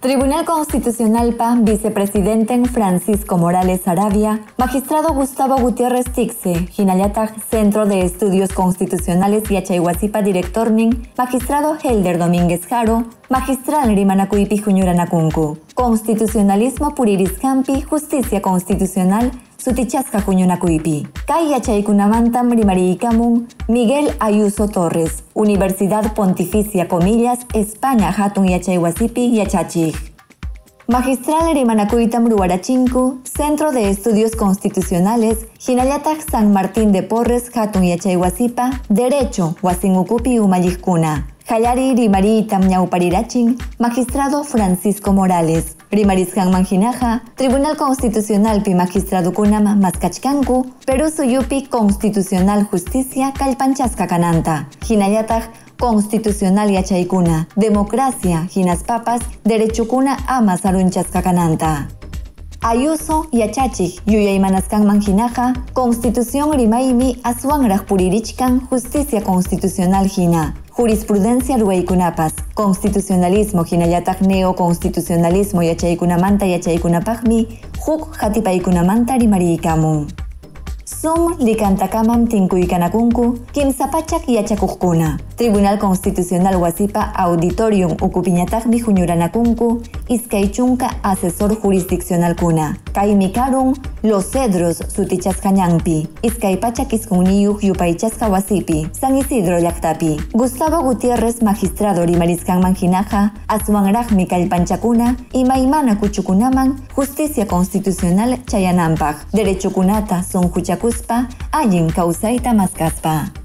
Tribunal Constitucionalpa vicepresidente Francisco Morales Arabia, magistrado Gustavo Gutiérrez Tixe, hinallataq Centro de Estudios Constitucionales Yachaywasipa directornin, magistrado Helder Domínguez Jaro, magistral rimanakuypi huñuranakunku. Constitucionalismo puririsqanpi, justicia constitucional, sutichasqa huñunakuypi. Kay yachaykunamantam rimariykamun Miguel Ayuso Torres, Universidad Pontificia Comillas, España hatun yachaywasipi yachachiq. Magistral rimanakuytam ruwarachinku, Centro de Estudios Constitucionales, hinallataq San Martín de Porres hatun yachaywasipa, Derecho wasin ukupi umalliqkuna. Qallariy rimariytam ñawparirachin, magistrado Francisco Morales. Rimarisqanman hinaqa, Tribunal Constitucionalpi magistradukunam maskachkanku, Perú suyupi Constitucional Justicia kallpanchasqa kananta. Hinallataq Constitucional yachaykuna, democracia, hinaspapas, derechukuna ama sarunchasqa kananta. Ayuso yachachiq yuyaymanasqanman hinaqa, Constitución rimaymi aswanraq puririchkan justicia constitucional hina. Jurisprudencia ruwaykunapas, constitucionalismo hinallataq neoconstitucionalismo yachaykunamanta yachaykunapaqmi huk hatipaykunamanta rimariykamun. Zoom likantakamam tinkuykanakunku 300 yachakuqkuna. Tribunal Constitucional wasipa auditorium ukupiñataqmi huñuranakunku 20 asesor jurisdiccionalkuna. Kaymi karun Los Cedros sutichasqa ñanpi, 209 yupaychasqa wasipi, San Isidro llaqtapi. Gustavo Gutiérrez magistrado rimarisqanman hinaqa aswanraqmi kallpanchakuna imaymana kuchukunaman justicia constitucional chayananpaq, derechukunata sunquchakuspa allin kawsayta maskaspa.